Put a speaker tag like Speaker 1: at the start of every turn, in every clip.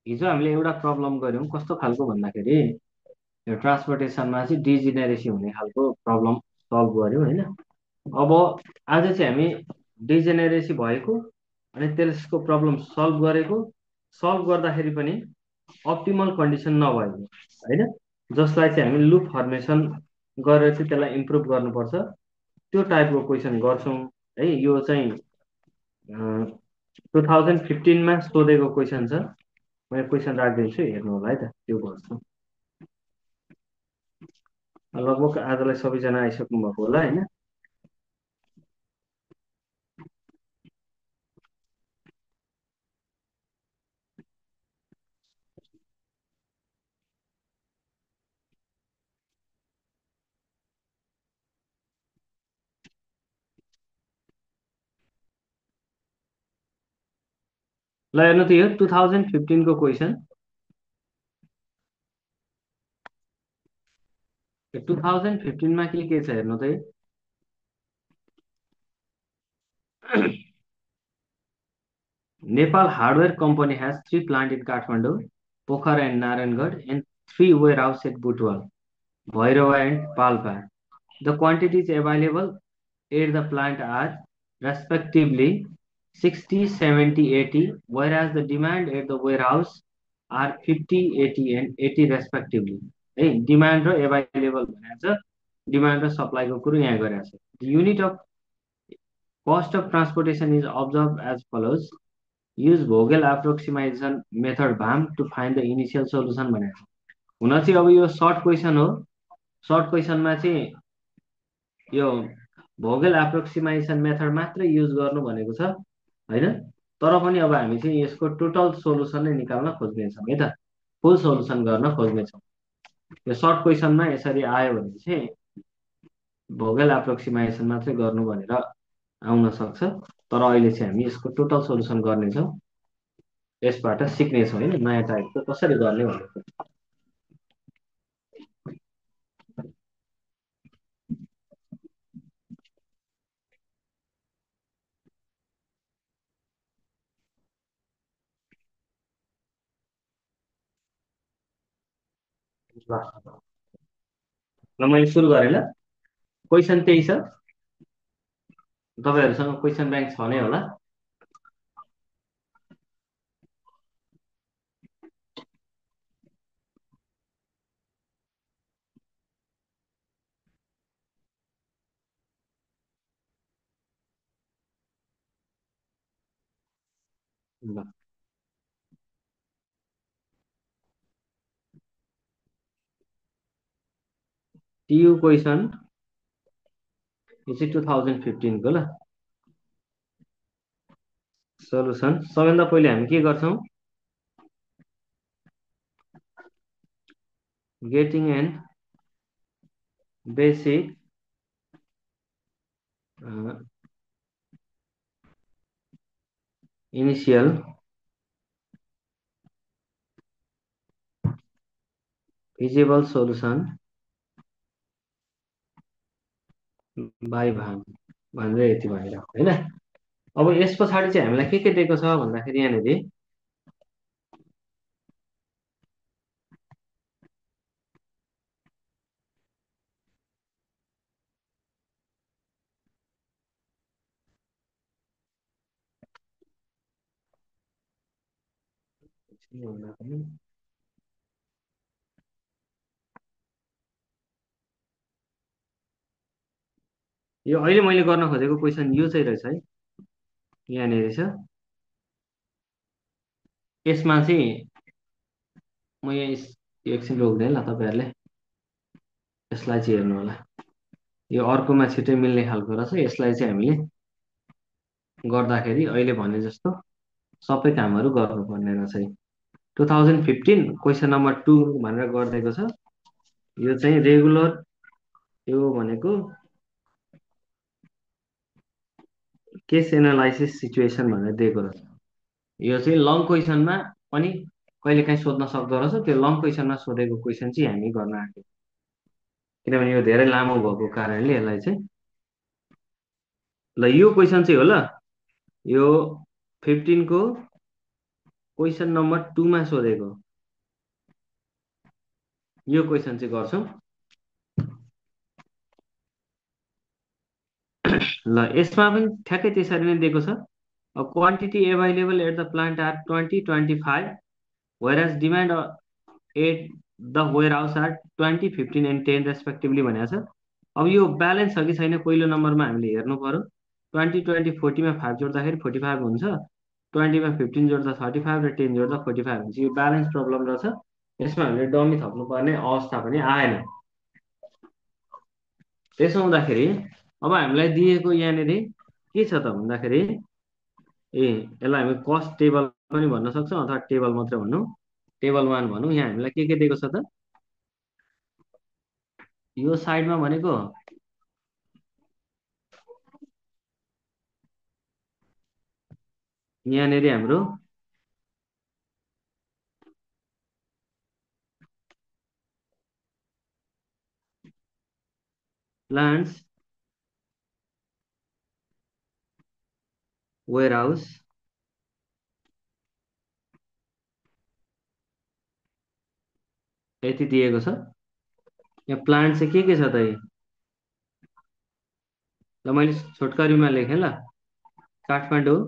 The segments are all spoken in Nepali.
Speaker 1: हिजो हामीले एउटा प्रब्लम गऱ्यौँ कस्तो खालको भन्दाखेरि यो ट्रान्सपोर्टेसनमा चाहिँ डिजेनेरेसी हुने खालको प्रब्लम सल्भ गऱ्यौँ होइन। अब आज चाहिँ हामी डिजेनेरेसी भएको अनि त्यसको प्रब्लम सल्भ गरेको, सल्भ गर्दाखेरि पनि अप्टिमल कन्डिसन नभएको होइन, जसलाई चाहिँ हामी लुप फर्मेसन गरेर चाहिँ त्यसलाई इम्प्रुभ गर्नुपर्छ, त्यो टाइपको क्वेसन गर्छौँ है। यो चाहिँ 2015मा सोधेको क्वेसन छ। मैले क्वेसन राखिदिन्छु, हेर्नु होला है त, त्यो गर्छु। लगभग आजलाई सबैजना आइसक्नु भएको होला होइन। ल हेर्नु त, यो 2015को क्वेसन। 2015मा के छ हेर्नु त है। Nepal Hardware Company has three plants in Kathmandu, Pokhara and Narayanggarh, and three warehouses at Butwal, Bhairava and Palpa. The quantities available at the plant are respectively 60, 70, 80, whereas the demand at the warehouse are 50, 80 and 80 respectively. है, डिमान्ड र एभाइलेबल भनेको छ, डिमान्ड र सप्लाईको कुरो यहाँ गरेको छ। The unit of cost of transportation is observed as follows. Use Vogel approximation method BAM to find the initial solution भनेको छ। हुन चाहिँ अब यो सर्ट क्वेसन हो। सर्ट क्वेसनमा चाहिँ यो भोगेल एप्रोक्सिमेसन मेथड मात्रै युज गर्नु भनेको छ होइन। तर पनि अब हामी चाहिँ यसको टोटल सोलुसन नै निकाल्न खोज्नेछौँ है त, फुल सोलुसन गर्न खोज्नेछौँ। यो सर्ट क्वेसनमा यसरी आयो भने चाहिँ भोगेल एप्रोक्सिमेसन मात्रै गर्नु भनेर आउन सक्छ, तर अहिले चाहिँ हामी यसको टोटल सोलुसन गर्नेछौँ। यसबाट सिक्नेछौँ होइन, नयाँ टाइपको कसरी गर्ने भनेर। ल मैले सुरु गरेँ ल। क्वेसन त्यही छ, तपाईँहरूसँग क्वेसन ब्याङ्क छ नै होला। ल टियु क्वेसन, यो चाहिँ 2015को ल। सोलुसन सबैभन्दा पहिले हामी के गर्छौँ, getting an basic initial feasible solution by भाग भनेर यति भनेर होइन। अब यस पछाडि चाहिँ हामीलाई के दिएको छ भन्दाखेरि यहाँनिर यो अहिले मैले गर्न खोजेको क्वेसन यो चाहिँ रहेछ है, यहाँनिर छ। यसमा चाहिँ म यहाँ एकछिन रोक्दै ल, तपाईँहरूले यसलाई चाहिँ हेर्नु होला। यो अर्कोमा छिट्टै मिल्ने खालको रहेछ, यसलाई चाहिँ हामीले गर्दाखेरि अहिले भने जस्तो सबै कामहरू गर्नुपर्ने रहेछ है। 2015 क्वेसन नम्बर 2 भनेर गरिदिएको छ। यो चाहिँ रेगुलर, यो भनेको केस एनालाइसिस सिचुएसन भनेर दिएको रहेछ। यो चाहिँ लङ क्वेसनमा पनि कहिलेकाहीँ सोध्न सक्दो रहेछ, त्यो लङ क्वेसनमा सोधेको क्वेसन चाहिँ हामी गर्न आँट्यौँ, किनभने यो धेरै लामो भएको कारणले यसलाई चाहिँ। ल यो क्वेसन चाहिँ हो ल, यो 15को क्वेसन नम्बर 2मा सोधेको यो क्वेसन चाहिँ गर्छौँ। ल यसमा पनि ठ्याक्कै त्यसरी नै दिएको छ। Quantity available at the plant are 20-25, whereas demand at the warehouse are 20, 15 and 10 respectively भनेको छ। अब यो ब्यालेन्स छ कि छैन पहिलो नम्बरमा हामीले हेर्नु पर्यो। 20-20-40मा 5 जोड्दाखेरि 45 हुन्छ, 20मा 15 जोड्दा 35 र 10 जोड्दा 45 हुन्छ। यो ब्यालेन्स प्रब्लम रहेछ, यसमा हामीले डमी थप्नुपर्ने अवस्था पनि आएन। त्यसो हुँदाखेरि अब हामीलाई दिएको यहाँनिर के छ त भन्दाखेरि, ए यसलाई हामी कस्ट टेबल पनि भन्न सक्छौँ अथवा टेबल मात्रै भन्नु, टेबल 1 भनौँ। यहाँ हामीलाई के दिएको छ त, यो साइडमा भनेको यहाँनिर हाम्रो प्लान्ट्स वेयर हाउस यति दिएको छ। यहाँ प्लान्ट चाहिँ के छ त, ल मैले छोटकरीमा लेखेँ ल। काठमाडौँ,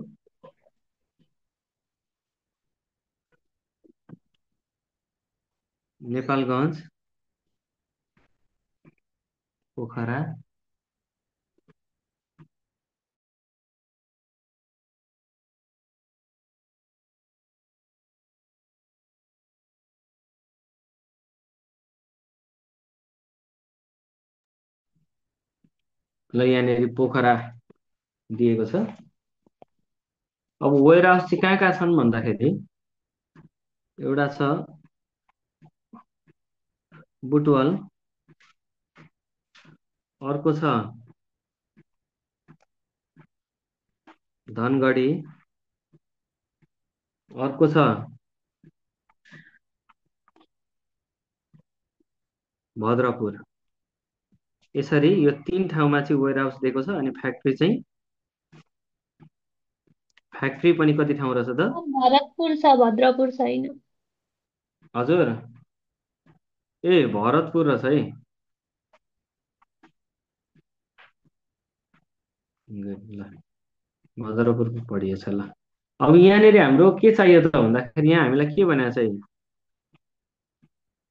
Speaker 1: नेपालगञ्ज, पोखरा, ल यहाँनिर पोखरा दिएको छ। अब वेयर हाउस चाहिँ कहाँ कहाँ छन् भन्दाखेरि, एउटा छ बुटवल, अर्को छ धनगढी, अर्को छ भद्रपुर। यसरी यो 3 ठाउँमा चाहिँ वेयर हाउस दिएको छ। अनि फ्याक्ट्री पनि कति ठाउँ रहेछ त
Speaker 2: भरतपुर छ, भद्रपुर छैन।
Speaker 1: हजुर, ए भरतपुर रहेछ है। ल भद्रपुरको पढिएछ ल। अब यहाँनिर हाम्रो के चाहियो त भन्दाखेरि, यहाँ हामीलाई के भनेको छ,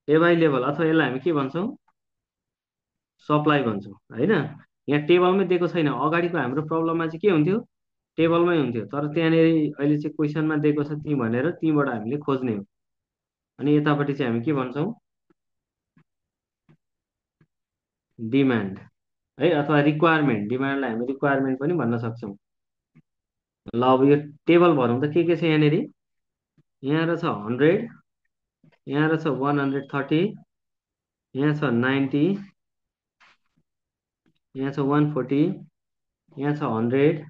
Speaker 1: एभाइलेबल अथवा यसलाई हामी के भन्छौँ, सप्लाई भन्छौँ होइन। यहाँ टेबलमै दिएको छैन। अगाडिको हाम्रो प्रब्लममा चाहिँ के हुन्थ्यो, टेबलमै हुन्थ्यो। तर त्यहाँनिर अहिले चाहिँ क्वेसनमा दिएको छ ती भनेर तीबाट हामीले खोज्ने हो। अनि यतापट्टि चाहिँ हामी के भन्छौँ, डिमान्ड है, अथवा रिक्वायरमेन्ट। डिमान्डलाई हामी रिक्वायरमेन्ट पनि भन्न सक्छौँ। ल अब यो टेबल भरौँ त के छ यहाँनिर, यहाँ रहेछ 100, यहाँ रहेछ 130, यहाँ छ 90, यहाँ छ 140, यहाँ छ 100,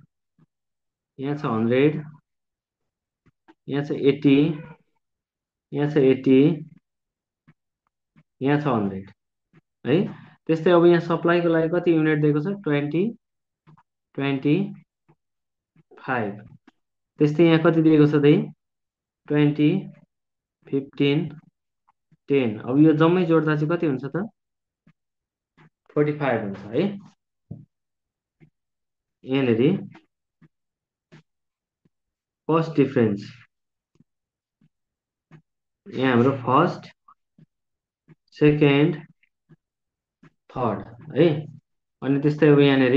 Speaker 1: यहाँ छ 100, यहाँ छ 80, यहाँ छ 80, यहाँ छ 100 है। त्यस्तै अब यहाँ सप्लाईको लागि कति युनिट दिएको छ, 20, 25। त्यस्तै यहाँ कति दिएको छ त, 20, 15, 10। अब यो जम्मै जोड्दा चाहिँ कति हुन्छ त, 45 हुन्छ है। यहाँनिर कस्ट डिफरेन्स, यहाँ हाम्रो फर्स्ट, सेकेन्ड, थर्ड है। अनि त्यस्तै अब यहाँनिर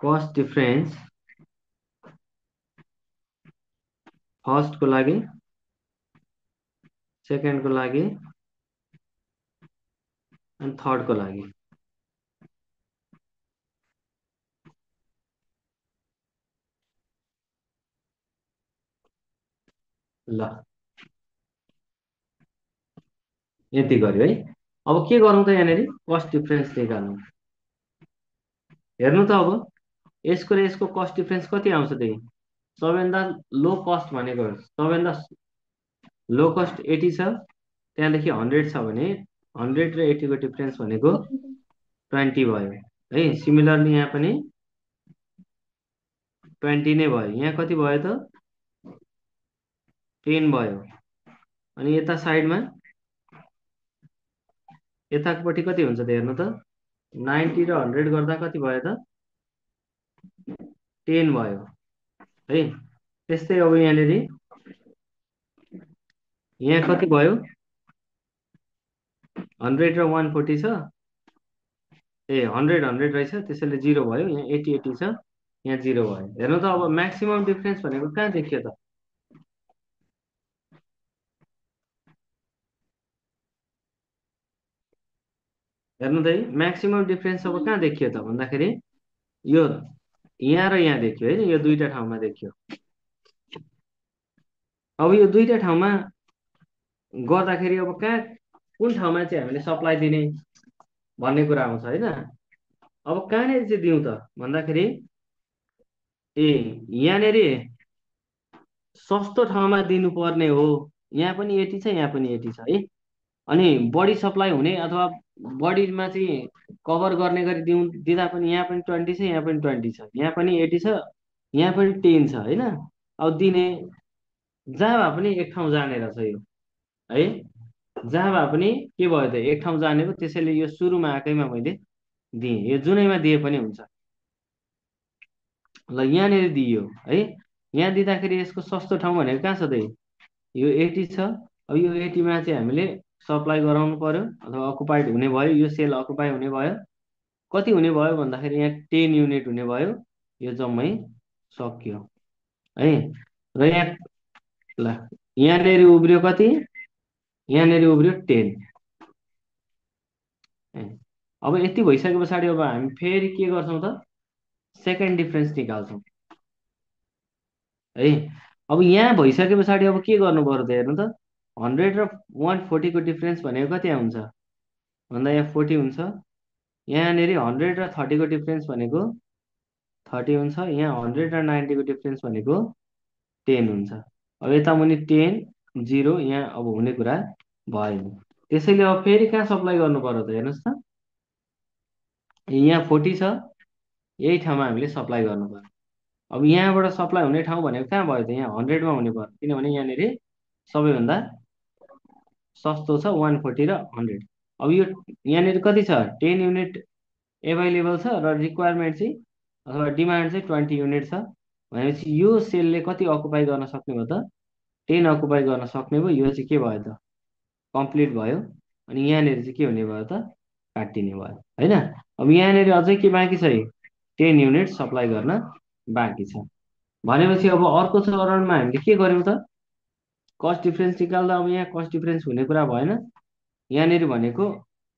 Speaker 1: कस्ट डिफरेन्स फर्स्टको लागि, सेकेन्डको लागि अनि थर्डको लागि। ल यति गर्यो है। अब के गरौँ त, यहाँनिर कस्ट डिफरेन्स निकाल्नु। हेर्नु त अब यसको र यसको कस्ट डिफरेन्स कति आउँछ त, सबैभन्दा लो कस्ट भनेको, सबैभन्दा लो कस्ट 80 छ, त्यहाँदेखि 100 छ भने 100 र 80 को डिफरेन्स भनेको 20 भयो है। सिमिलरली यहाँ पनि 20 नै भयो। यहाँ कति भयो त, 10 भयो। अनि यता साइडमा यतापट्टि कति हुन्छ त हेर्नु त, 90 र 100 गर्दा कति भयो त, 10 भयो है। त्यस्तै अब यहाँनिर यहाँ कति भयो, 100 र 140 छ। ए 100 रहेछ, त्यसैले 0 भयो। यहाँ 80 छ, यहाँ 0 भयो। हेर्नु त अब म्याक्सिमम डिफरेन्स भनेको कहाँ देखियो त, हेर्नु त है म्याक्सिमम डिफरेन्स अब कहाँ देखियो त भन्दाखेरि यो यहाँ र यहाँ देखियो है, यो दुईटा ठाउँमा देखियो। अब यो दुईटा ठाउँमा गर्दाखेरि अब कहाँ, कुन ठाउँमा चाहिँ हामीले सप्लाई दिने भन्ने कुरा आउँछ होइन। अब कहाँनिर चाहिँ दिउँ त भन्दाखेरि, ए यहाँनिर सस्तो ठाउँमा दिनुपर्ने हो। यहाँ पनि 80 छ, यहाँ पनि 80 छ है। अनि बढी सप्लाई हुने अथवा बढीमा चाहिँ कभर गर्ने गरी दिँदा पनि यहाँ पनि 20 छ, यहाँ पनि 20 छ, यहाँ पनि 80 छ, यहाँ पनि 10 छ होइन। अब दिने जहाँ भए पनि एक ठाउँ जाने रहेछ यो है। जहाँ भए पनि के भयो त, एक ठाउँ जानेको, त्यसैले यो सुरुमा आएकैमा मैले दिएँ, यो जुनैमा दिए पनि हुन्छ। ल यहाँनिर दियो है, यहाँ दिँदाखेरि यसको सस्तो ठाउँ भनेको कहाँ छ त, यो 80 छ। अब यो 80मा चाहिँ हामीले सप्लाई गराउनु पर्यो अथवा अकुपाइड हुने भयो, यो सेल अकुपाई हुने भयो। कति हुने भयो भन्दाखेरि यहाँ 10 युनिट हुने भयो। यो जम्मै सक्यो है। र यहाँ ल यहाँनिर उब्रियो कति, यहाँनिर उब्रियो 10। अब यति भइसके पछाडि अब हामी फेरि के गर्छौँ त, सेकेन्ड डिफरेन्स निकाल्छौँ है। अब यहाँ भइसके पछाडि अब के गर्नु पर्यो त हेर्नु त, 100 र 140को डिफरेन्स भनेको कति हुन्छ भन्दा यहाँ 40 हुन्छ। यहाँनिर 100 र 30को डिफरेन्स भनेको 30 हुन्छ। यहाँ 100 र 90को डिफरेन्स भनेको 10 हुन्छ। अब यता मुनि 10 0 यहाँ अब हुने कुरा भएन। त्यसैले अब फेरि कहाँ सप्लाई गर्नु पर्यो त हेर्नुहोस् त, यहाँ 40 छ, यही ठाउँमा हामीले सप्लाई गर्नु पर्यो। अब यहाँबाट सप्लाई हुने ठाउँ भनेको कहाँ भयो त, यहाँ 100मा हुने भयो, किनभने यहाँनिर सबैभन्दा सस्तो छ 140 र 100। अब यो यहाँनिर कति छ, 10 युनिट एभाइलेबल छ र रिक्वायरमेन्ट चाहिँ अथवा डिमान्ड चाहिँ 20 युनिट छ। भनेपछि यो सेलले कति अकुपाई गर्न सक्ने भयो त, 10 अकुपाई गर्न सक्ने भयो। यो चाहिँ के भयो त, कम्प्लिट भयो। अनि यहाँनिर चाहिँ के हुने भयो त, काटिने भयो होइन। अब यहाँनिर अझै के बाँकी छ, 10 युनिट सप्लाई गर्न बाँकी छ। भनेपछि अब अर्को चरणमा हामीले के गर्यौँ त, कस्ट डिफ्रेन्स निकाल्दा अब यहाँ कस्ट डिफ्रेन्स हुने कुरा भएन। यहाँनिर भनेको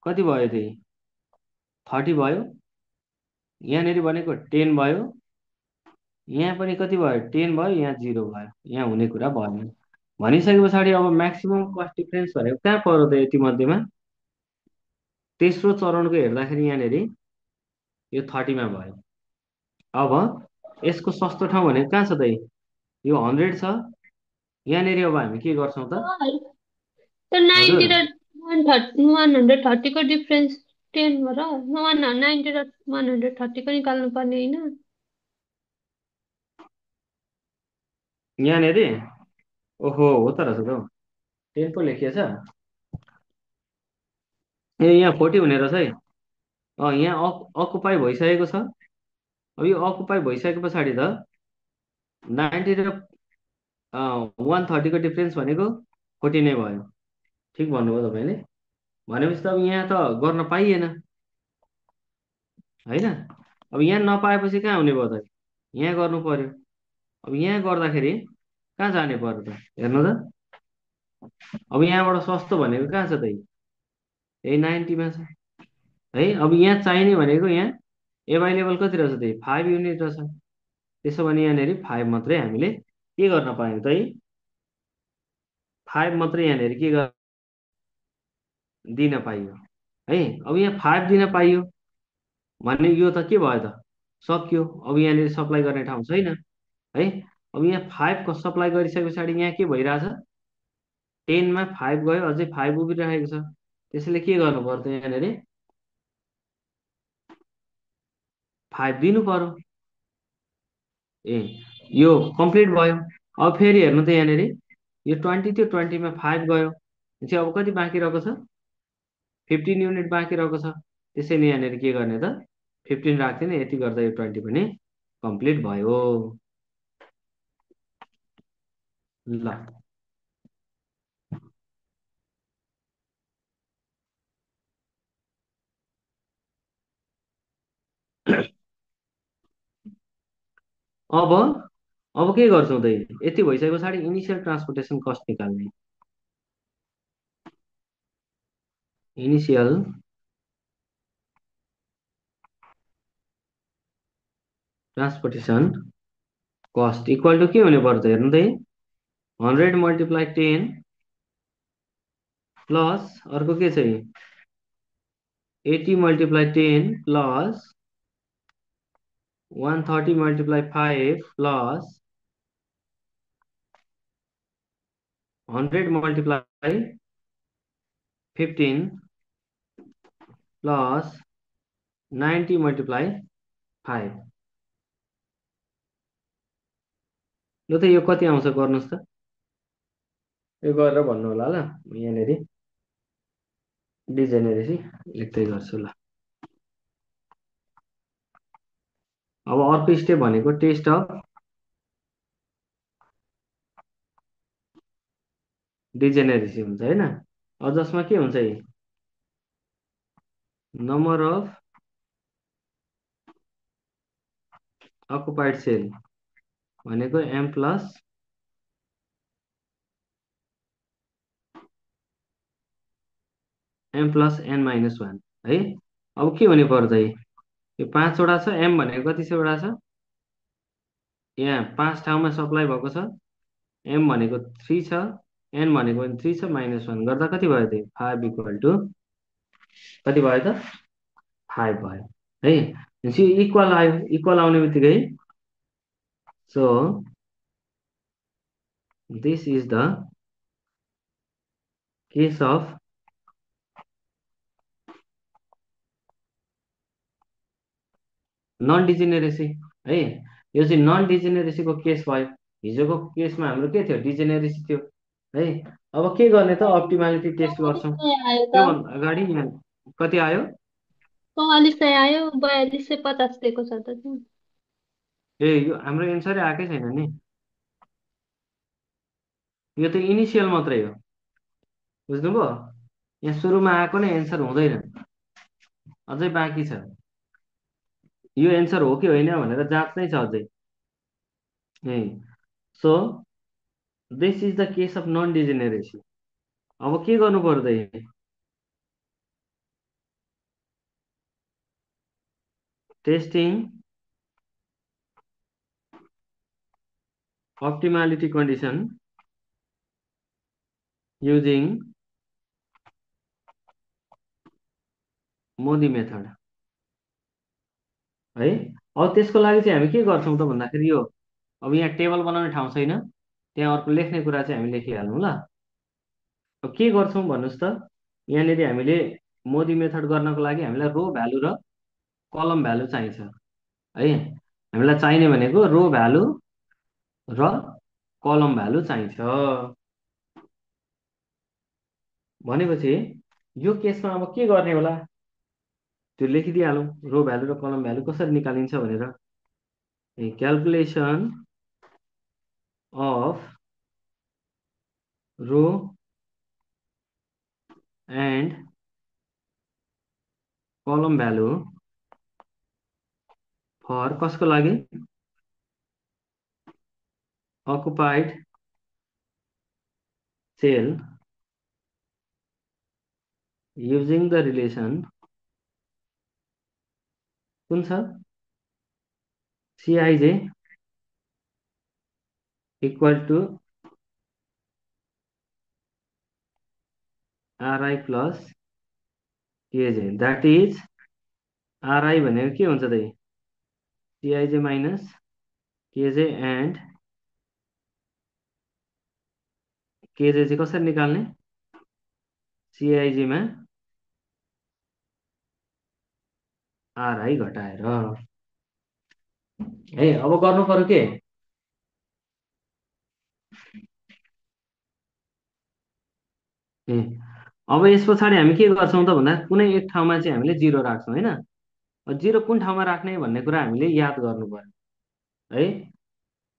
Speaker 1: कति भयो त, 30 भयो। यहाँनिर भनेको 10 भयो। यहाँ पनि कति भयो, 10 भयो, यहाँ 0 भयो, यहाँ हुने कुरा भएन। भनिसके पछाडि अब म्याक्सिमम कस्ट डिफ्रेन्स भनेको कहाँ पर्यो त, यति मध्येमा तेस्रो चरणको हेर्दाखेरि यहाँनिर यो 30मा भयो। अब यसको सस्तो ठाउँ भनेको कहाँ छ त, यो 100 छ। यहाँनिर अब हामी के गर्छौँ त,
Speaker 2: सर, तो 90
Speaker 1: हजुर
Speaker 2: र 130को डिफरेन्स 10 हो र 90 र 130को निकाल्नु पर्ने होइन।
Speaker 1: यहाँनिर ओहो हो त रहेछ त हौ, 10 पो लेखिएछ। ए यहाँ 40 हुने रहेछ है। यहाँ अकुपाई भइसकेको छ। अब यो अकुपाई भइसके पछाडि त 90 र 130को डिफ्रेन्स भनेको 40 नै भयो। ठिक भन्नुभयो तपाईँले। भनेपछि त अब यहाँ त गर्न पाइएन होइन। अब यहाँ नपाएपछि कहाँ हुने भयो त, यहाँ गर्नु पर्यो। अब यहाँ गर्दाखेरि कहाँ जाने पर्यो त हेर्नु त, अब यहाँबाट सस्तो भनेको कहाँ छ त, यही 90मा छ है। अब यहाँ चाहिने भनेको यहाँ एभाइलेबल कति रहेछ त, 5 युनिट रहेछ। त्यसो भने यहाँनिर 5 मात्रै हामीले के गर्न पायौँ त, 5 मात्रै यहाँनिर के दिन पाइयो है। अब यहाँ 5 दिन पाइयो भने यो त के भयो त, सक्यो। अब यहाँनिर सप्लाई गर्ने ठाउँ छैन है। अब यहाँ 5को सप्लाई गरिसके पछाडि यहाँ के भइरहेछ, 10मा 5 गयो, अझै 5 उभिरहेको छ। त्यसैले के गर्नु पर्यो त, यहाँनिर 5 दिनु पर्यो। ए यो कम्प्लिट भयो। अब फेरि हेर्नु त यहाँनिर यो 20 थियो, 20मा 5 गयो, भनेपछि अब कति बाँकी रहेको छ? 15 युनिट बाँकी रहेको छ। त्यसैले यहाँनिर के गर्ने त? 15 राख्दैन, यति गर्दा यो 20 पनि कम्प्लिट भयो। ल अब अब के गर्छौँ त? यति भइसके पछाडि इनिसियल ट्रान्सपोर्टेसन कस्ट निकाल्ने। Initial transportation cost equal to के हुने पर्छ हेर्नु त? 100 मल्टिप्लाई 10 प्लस अर्को के छ? 80 multiply 10 plus 130 multiply 5 plus 100 multiply 15 plus 90 multiply 5। ल त यो कति आउँछ गर्नुहोस् त? यो गरेर भन्नु होला ल। यहाँनिर डिजेनेरेसी लेख्दै गर्छु ल। अब अर्को स्टेप भनेको टेस्ट अफ डिजेनेरेसी हुन्छ होइन? अब जसमा के हुन्छ? नम्बर अफ अकुपाइड सेल भनेको एम प्लस एन माइनस 1 है। अब के हुने पर्छ? यो 5वटा छ, एम भनेको कति वटा छ? यहाँ 5 ठाउँमा सप्लाई भएको छ। एम भनेको 3 छ, एन भनेको पनि 3 छ, -1 गर्दा कति भयो त? 5 इक्वल टु कति भयो त? 5 भयो है। भनेपछि इक्वल आयो। इक्वल आउने बित्तिकै so this is the case of non degeneracy है। यो चाहिँ नन डिजेनेरेसीको केस भयो। हिजोको केसमा हाम्रो के थियो? डिजेनेरेसी थियो है। अब के गर्ने त? अप्टिमालिटी टेस्ट गर्छौँ।
Speaker 2: 44 आयो त।
Speaker 1: त्योभन्दा अगाडि यहाँ कति आयो?
Speaker 2: 44 आयो, 4250 दिएको छ त त्यहाँ।
Speaker 1: ए यो हाम्रो एन्सरै आएकै छैन नि। यो त इनिसियल मात्रै हो, बुझ्नुभयो? यहाँ सुरुमा आएको नै एन्सर हुँदैन, अझै बाँकी छ। यो एन्सर हो कि होइन भनेर जाँच्नै छ अझै है। So this is the case of non degeneracy. अब के गर्नु पर्दै? Testing optimality condition using MODI method है। अब त्यसको लागि चाहिँ हामी के गर्छौँ त भन्दाखेरि यो अब यहाँ टेबल बनाउने ठाउँ छैन, त्यहाँ अर्को लेख्ने कुरा चाहिँ हामी लेखिहाल्छौँ ल। अब के गर्छौँ भन्नुहोस् त? यहाँनिर हामीले मोदी मेथड गर्नको लागि हामीलाई रो भ्यालु र कलम भ्यालु चाहिन्छ है। हामीलाई चाहिने भनेको रो भ्यालु र कलम भ्यालु चाहिन्छ। भनेपछि यो केसमा अब के गर्ने होला? त्यो लेखिदिइहालौँ, रो भ्यालु र कलम भ्यालु कसरी निकालिन्छ भनेर। Calculation of row and column value for कसको लागि? Occupied cell using the relation कुन छ? Cij equal to ri plus kj, that is ri भनेको के हुन्छ त? Cij minus kj and kj चाहिँ कसरी निकाल्ने? सिआइजेमा आरआई घटाएर है। अब गर्नु पर्यो के? ए अब यस पछाडि हामी के गर्छौँ त भन्दा कुनै एक ठाउँमा चाहिँ हामीले जिरो राख्छौँ होइन। जिरो कुन ठाउँमा राख्ने भन्ने कुरा हामीले याद गर्नु पर्यो है।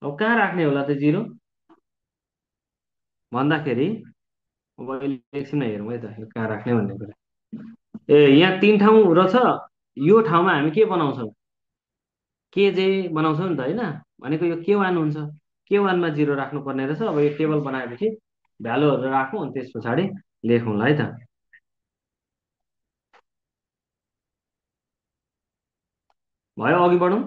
Speaker 1: अब कहाँ राख्ने होला त जिरो भन्दाखेरि, अब अहिले एकछिन हेरौँ है त यो कहाँ राख्ने भन्ने कुरा। ए यहाँ तिन ठाउँ रहेछ। यो ठाउँमा हामी के बनाउँछौँ, केजे बनाउँछौँ नि त होइन। भनेको यो के वान हुन्छ, के वानमा जिरो राख्नुपर्ने रहेछ। अब यो टेबल बनाएपछि भ्यालुहरू राखौँ अनि त्यस पछाडि लेखौँला है त। भयो, अघि बढौँ।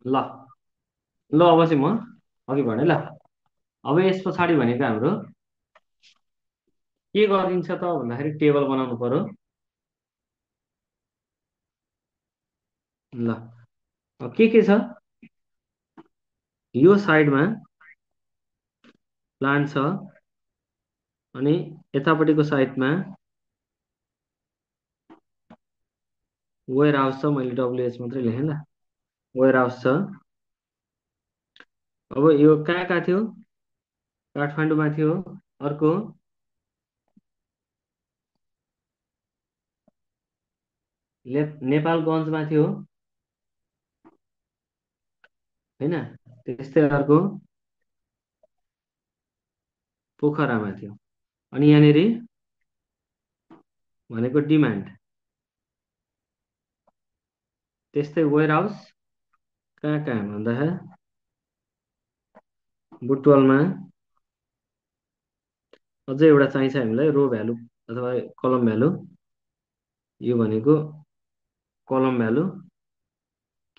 Speaker 1: ल ल अब चाहिँ म अघि बढेँ ल। अब यस पछाडि भनेको हाम्रो के गरिन्छ त भन्दाखेरि टेबल बनाउनु पर्यो। ल अब के छ, यो साइडमा प्लान्ट छ अनि यतापट्टिको साइडमा वेयर हाउस छ। मैले डब्लुएच मात्रै लेखेँ ल। वेयर हाउस छ। अब यो कहाँ कहाँ थियो, काठमाडौँमा थियो। अर्को नेपालगञ्जमा थियो होइन। त्यस्तै अर्को पोखरामा थियो। अनि यहाँनिर भनेको डिमान्ड। त्यस्तै वेयर हाउस कहाँ कहाँ भन्दाखेरि बुटवलमा। अझै एउटा चाहिन्छ हामीलाई रो भ्यालु अथवा कलम भ्यालु। यो भनेको कलम भ्यालु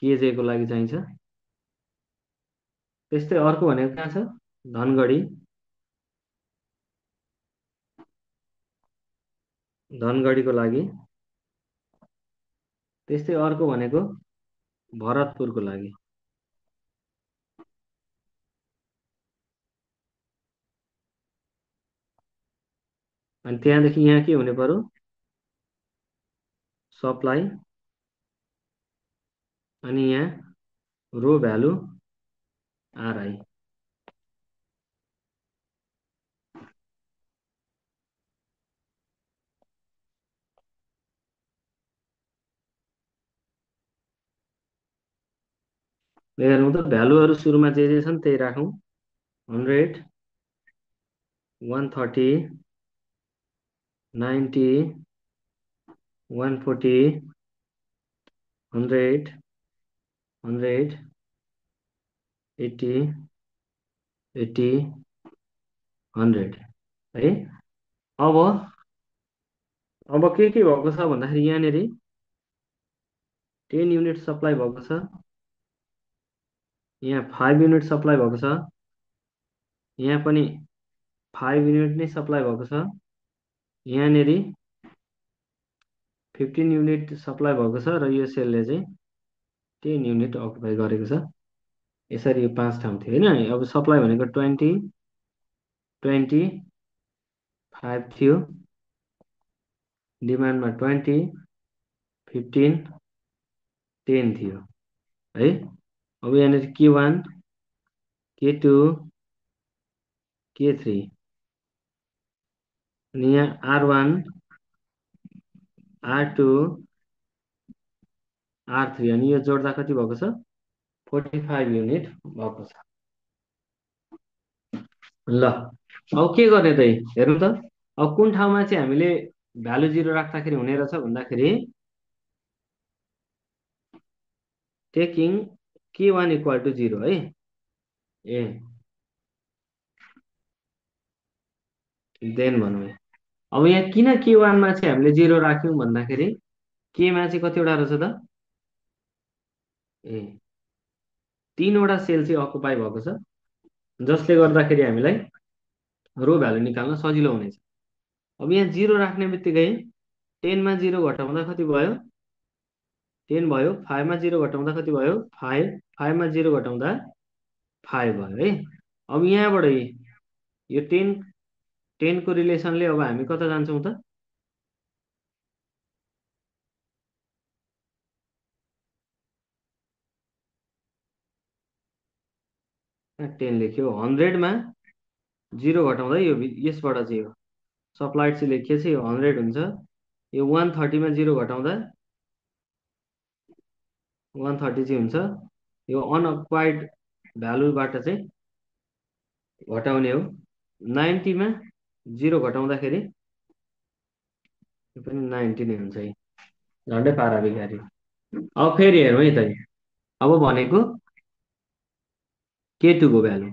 Speaker 1: केजेको लागि चाहिन्छ। त्यस्तै अर्को भनेको कहाँ छ, धनगढी। धनगढीको लागि। त्यस्तै अर्को भनेको भरतपुरको लागि। अनि त्यहाँदेखि यहाँ के हुने पर्यो, सप्लाई। अनि यहाँ रो भ्यालु आरआई। हेर्नु त भ्यालुहरू सुरुमा जे छन् त्यही राखौँ। 100, 130, 90, 140, 100, 100, 80, 80, 100 है। अब अब के भएको छ भन्दाखेरि यहाँनिर 10 युनिट सप्लाई भएको छ। यहाँ 5 युनिट सप्लाई भएको छ। यहाँ पनि 5 युनिट नै सप्लाई भएको छ। यहाँनिर 15 युनिट सप्लाई भएको छ र यो सेलले चाहिँ 10 युनिट अकुपाई गरेको छ। यसरी यो पाँच ठाउँ थियो होइन। अब सप्लाई भनेको 20, 25 थियो। डिमान्डमा 20, 15, 10 थियो है। अब यहाँनिर के वान, के टू, के थ्री। अनि यहाँ R1 R2 R3 अनि यो जोड्दा कति भएको छ 45 युनिट भएको छ। ल अब के गर्ने त हेर्नु त अब कुन ठाउँमा चाहिँ हामीले भ्यालु जिरो राख्दाखेरि हुने रहेछ भन्दाखेरि taking K1 equal to zero है। ए देन भनौँ है। अब यहाँ किन K1 मा चाहिँ हामीले जिरो राख्यौँ भन्दाखेरि केमा चाहिँ कतिवटा रहेछ त ए तीनवटा सेल चाहिँ अकुपाई भएको छ जसले गर्दाखेरि हामीलाई रो भ्यालु निकाल्न सजिलो हुनेछ। अब यहाँ जिरो राख्ने बित्तिकै 10मा जिरो घटाउँदा कति भयो 10 भयो 5मा जिरो घटाउँदा कति भयो 5 5मा जिरो घटाउँदा 5 भयो है। अब यहाँबाट यो 10को रिलेसनले अब हामी कता जान्छौँ त 10 लेख्यो 100मा जिरो घटाउँदा यो यसबाट चाहिँ यो सप्लाइड चाहिँ लेखिए चाहिँ यो 100 हुन्छ। यो 130मा जिरो घटाउँदा 130 चाहिँ हुन्छ। यो अनअक्वाइड भ्यालुबाट चाहिँ घटाउने हो 90मा जिरो घटाउँदाखेरि यो पनि 90 नै हुन्छ है झन्डै पारा बिगारी। अब फेरि हेरौँ है त अब भनेको K2 को भ्यालु।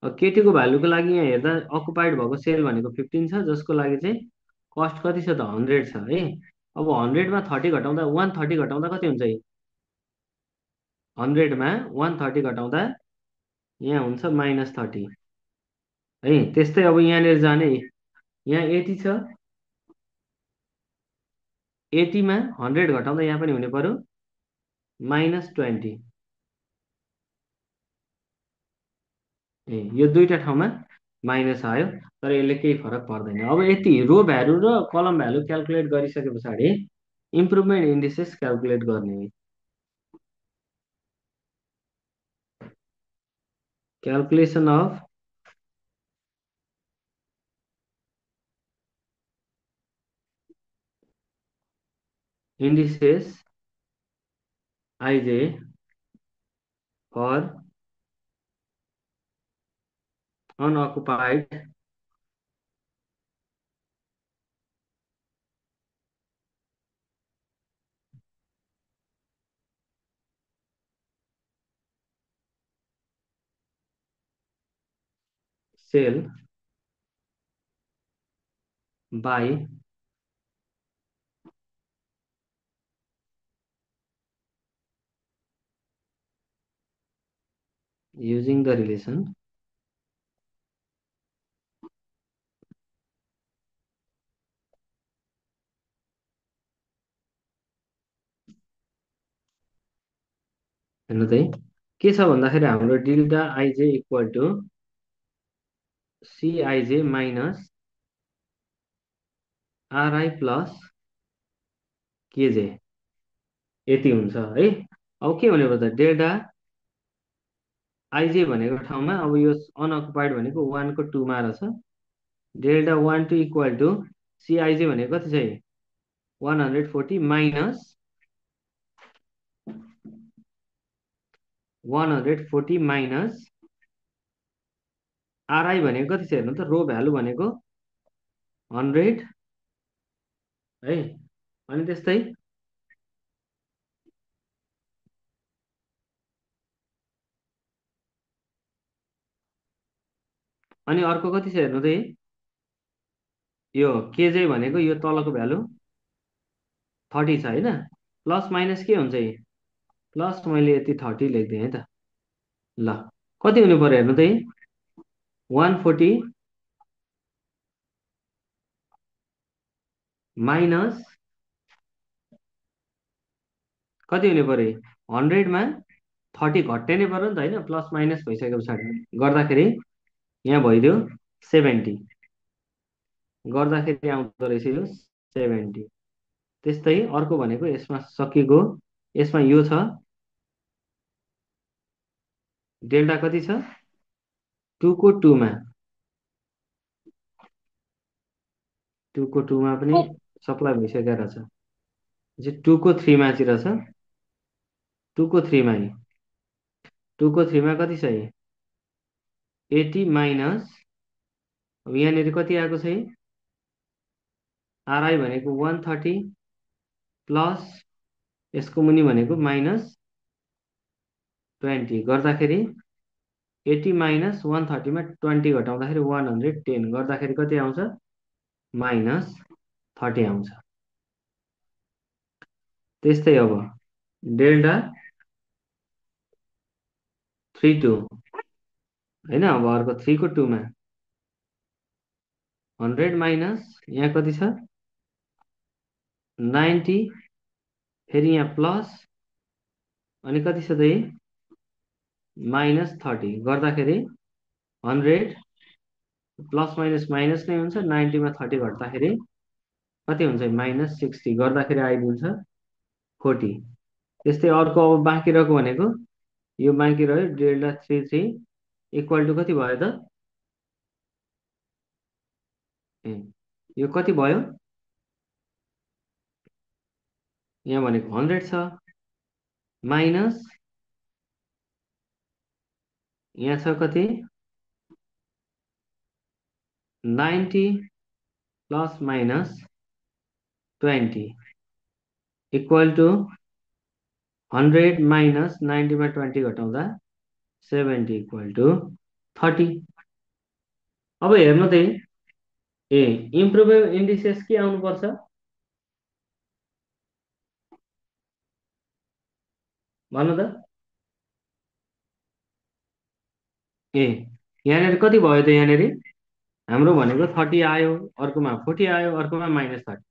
Speaker 1: अब K2 को भ्यालुको लागि यहाँ हेर्दा अकुपाइड भएको सेल भनेको 15 छ जसको लागि चाहिँ कस्ट कति छ त 100 छ है। अब 100मा 30 घटाउँदा 130 घटाउँदा कति हुन्छ है 100मा 130 घटाउँदा यहाँ हुन्छ -30 है। त्यस्तै अब यहाँनिर जाने यहाँ 80 छ 80मा 100 घटाउँदा यहाँ पनि हुने पर्यो -20 ए यो दुईटा ठाउँमा माइनस आयो तर यसले केही फरक पर्दैन। अब यति रो भ्यालु र कलम भ्यालु क्यालकुलेट गरिसके पछाडि इम्प्रुभमेन्ट इन्डिसेस क्यालकुलेट गर्ने हो। Calculation of indices ij for unoccupied cell by using the relation हेर्नु त है के छ भन्दाखेरि हाम्रो delta ij equal to cij minus ri plus kj यति हुन्छ है। अब के भनेको त डेल्टा आइजे भनेको ठाउँमा अब यो अनअकुपाइड भनेको 1 को 2 मा रहेछ डेल्टा 1 टू इक्वल टु सिआइजे भनेको कति छ 140 माइनस 140 माइनस आरआई भनेको कति छ हेर्नु त रो भ्यालु भनेको 100 है। अनि त्यस्तै अनि अर्को कति छ हेर्नु त यो केजे भनेको यो तलको भ्यालु 30 छ होइन प्लस माइनस के हुन्छ प्लस मैले यति 30 लेखिदिएँ है त। ल कति हुनु पर्यो हेर्नु त 140 माइनस कति हुने पर्यो 100मा 30 घट्ने नै पर्यो नि त होइन प्लस माइनस भइसके पछाडि गर्दाखेरि यहाँ भइदियो 70 गर्दाखेरि आउँदो रहेछ यो 70। त्यस्तै अर्को भनेको यसमा सकिएको यसमा यो छ डेल्टा कति छ 2 को 2 मा 2 को 2 मा पनि
Speaker 2: ओ
Speaker 1: सप्लाई भइसकेको रहेछ। चाहिँ 2 को 3 मा चाहिँ रहेछ। 2 को 3 मा नि 2 को 3 मा कति छ यी? 80 माइनस, अब यहाँनिर कति आएको छ यी? आरआई भनेको 130 प्लस यसको मुनि भनेको -20 गर्दाखेरि 80 माइनस 130 मा 20 घटाउँदाखेरि 110 गर्दाखेरि कति आउँछ? -30 आउँछ। त्यस्तै अब डेल्टा 32 होइन, अब अर्को 3 को 2 मा 100 माइनस यहाँ कति छ? 90, फेरि यहाँ प्लस, अनि कति छ त यी? -30 गर्दाखेरि 100 प्लस माइनस माइनस नै हुन्छ। 90 मा 30 घट्दाखेरि कति हुन्छ? -60 गर्दाखेरि आइदिन्छ 40। त्यस्तै अर्को अब बाँकी रहेको भनेको यो बाँकी रह्यो डेल्टा 33 इक्वल टु कति भयो त? ए, यो कति भयो? यहाँ भनेको 100 छ, माइनस यहाँ छ कति? 90 plus minus 20 equal to 100 minus 90 मा 20 घटाउँदा 70 इक्वल टु 30। अब हेर्नु त ए इम्प्रुभेबल इन्डिसेस के आउनुपर्छ? भन्नु त। ए यहाँनिर कति भयो त? यहाँनिर हाम्रो भनेको 30 आयो, अर्कोमा 40 आयो, अर्कोमा -30।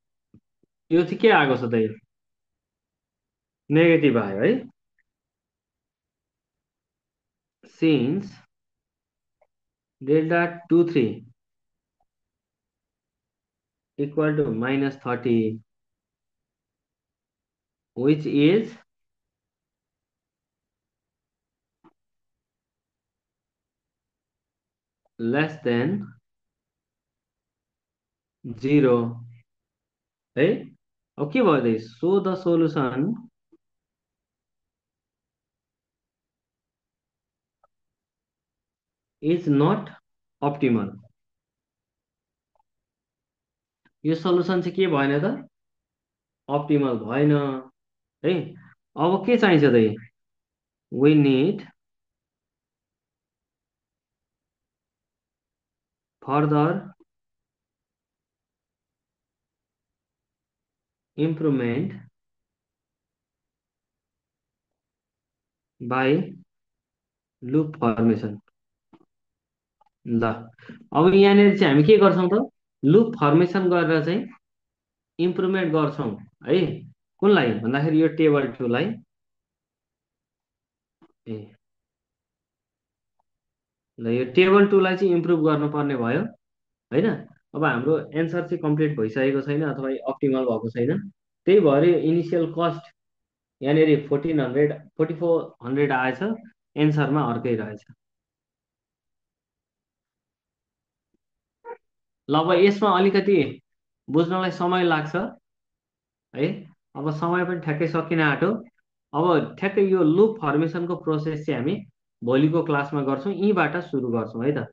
Speaker 1: यो चाहिँ के आएको छ त? यो नेगेटिभ आयो है। Since delta 23 equal to -30 which is less than 0 है। अब के भयो त? So the solution is not optimal. यो सोल्युसन चाहिँ के भएन त? अप्टिमल भएन है। अब के चाहिन्छ त? We need further improvement by loop formation. ल अब यहाँनिर चाहिँ हामी के गर्छौँ त? लुप फर्मेसन गरेर चाहिँ इम्प्रुभमेन्ट गर्छौँ है। कुनलाई भन्दाखेरि यो टेबल 2 लाई। ए ल यो टेबल 2 लाई चाहिँ इम्प्रुभ गर्नुपर्ने भयो होइन। अब हाम्रो एन्सर चाहिँ कम्प्लिट भइसकेको छैन अथवा अप्टिमल भएको छैन। त्यही भएर इनिसियल कस्ट यहाँनिर 4400 आएछ, एन्सरमा अर्कै रहेछ। ल अब यसमा अलिकति बुझ्नलाई समय लाग्छ है। अब समय पनि ठ्याक्कै सकिन आँट्यो। अब ठ्याक्कै यो लुप फर्मेसनको प्रोसेस चाहिँ हामी भोलिको क्लासमा गर्छौँ, यहीँबाट सुरु गर्छौँ है त।